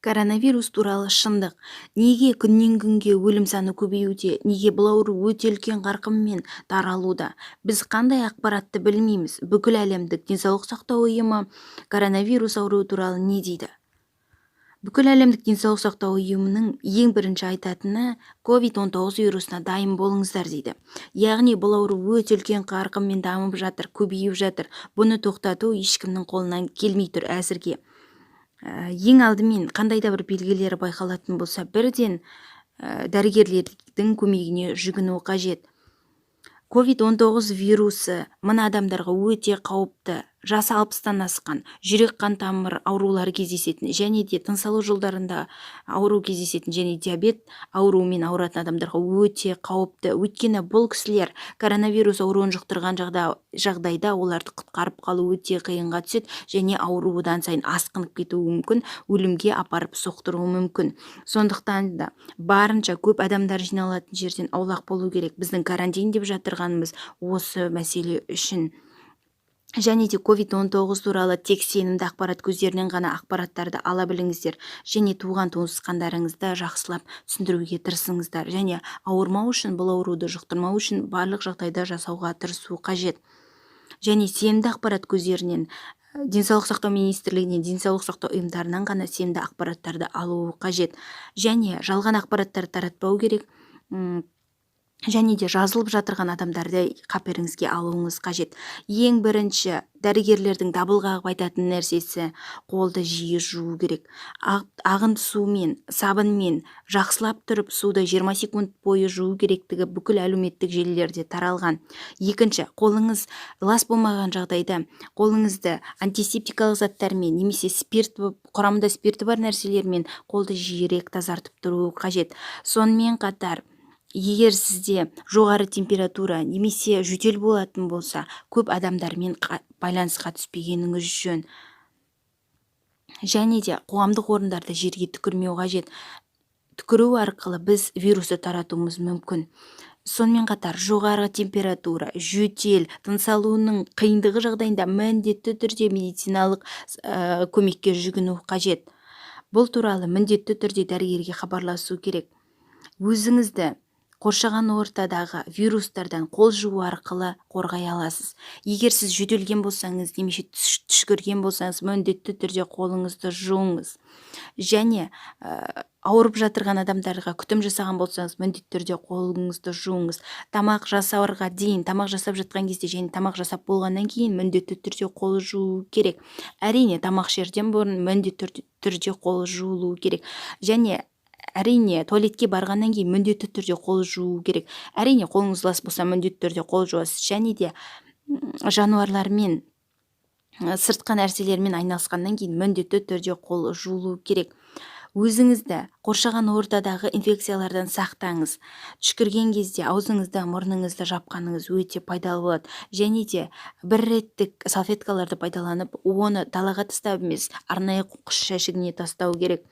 Коронавирус туралы шындық. Неге күннен күнге өлім саны көбеюде? Неге бұл ауру өте үлкен қарқынмен таралуда? Біз қандай ақпаратты білмейміз? Бүкіл әлемдік денсаулық сақтау ұйымы коронавирус ауруы туралы не дейді? Бүкіл әлемдік денсаулық сақтау ұйымының ең бірінші айтатыны: COVID-19 вирусына дайын болыңыздар дейді. Яғни бұл ауру өте үлкен қарқынмен дамып жатыр, көбейіп жатыр. Бұны тоқтату ешкімнің қолынан келмей тұр әзірге. Ең алдымен қандай да бір белгілері байқалатын болса, бірден дәрігерлердің көмегіне жүгіну қажет. COVID-19 вирусы мына адамдарға өте қауіпті: жасы 60-тан асқан, жүрек қан тамыр аурулары кездесетін және де тыныс алу жолдарында ауру кездесетін және диабет ауруымен ауыратын адамдарға өте қауіпті. Өйткені бұл кісілер коронавирус ауруын жұқтырған жағдайда оларды құтқарып қалу өте қиынға түседі және ауру одан сайын асқынып кетуі мүмкін, өлімге апарып соқтыруы мүмкін. Сондықтан да барынша көп адамдар жиналатын жерден аулақ болу керек. Біздің карантин деп жатырғанымыз осы мәселе үшін. Және де COVID-19 туралы тек сенімді ақпарат көздерінен ғана ақпараттарды ала біліңіздер және туған туысқандарыңызды жақсылап түсіндіруге тырысыңыздар. Және ауырмау үшін, бұл ауруды жұқтырмау үшін барлық жағдайда жасауға тырысу қажет. Және сенімді ақпарат көздерінен, Денсаулық сақтау министрлігінен, денсаулық сақтау ұйымдарынан ғана сенімді ақпараттарды алу қажет. Және жалған ақпараттарды таратпау керек және де жазылып жатырған адамдарды қаперіңізге алуыңыз қажет. Ең бірінші дәрігерлердің дабыл қағып айтатын нәрсесі: қолды жиі жуу керек. Ағынды сумен, сабынмен жақсылап тұрып суды 20 секунд бойы жуу керектігі бүкіл әлеуметтік желілерде таралған. Екінші, қолыңыз лас болмаған жағдайда қолыңызды антисептикалық заттармен немесе спирт, құрамында спирті бар нәрселермен қолды жиірек тазартып тұру қажет. Сонымен қатар, егер сізде жоғары температура немесе жөтел болатын болса, көп адамдармен байланысқа түспегеніңіз жөн. Және де қоғамдық орындарда жерге түкірмеу қажет. Түкіру арқылы біз вирусты таратуымыз мүмкін. Сонымен қатар, жоғары температура, жөтел, тыныс алуының қиындығы жағдайында міндетті түрде медициналық көмекке жүгіну қажет. Бұл туралы міндетті түрде дәрігерге хабарласу керек. Өзіңізді қоршаған ортадағы вирустардан қол жуу арқылы қорғай аласыз. Егер сіз жөтелген болсаңыз немесе түшкірген болсаңыз, міндетті түрде қолыңызды жуыңыз. Және ауырып жатырған адамдарға күтім жасаған болсаңыз, міндетті түрде қолыңызды жуыңыз. Тамақ жасарға дейін, тамақ жасап жатқан кезде және тамақ жасап болғаннан кейін міндетті түрде қол жуу керек. Әрине, тамақ ішерден бұрын міндетті түрде қол жуылу керек. Және әрине, туалетке барғаннан кейін міндетті түрде қол жуу керек. Әрине, қолыңыз лас болса, міндетті түрде қол жуасыз. Және де жануарлармен, сыртқы нәрселермен айналысқаннан кейін міндетті түрде қол жуылу керек. Өзіңізді қоршаған ортадағы инфекциялардан сақтаңыз. Түшкірген кезде аузыңызды, мұрныңызды жапқаныңыз өте пайдалы болады. Және де бір реттік салфеткаларды пайдаланып, оны далаға тастап емес, арнайы қоқыс жәшігіне тастау керек.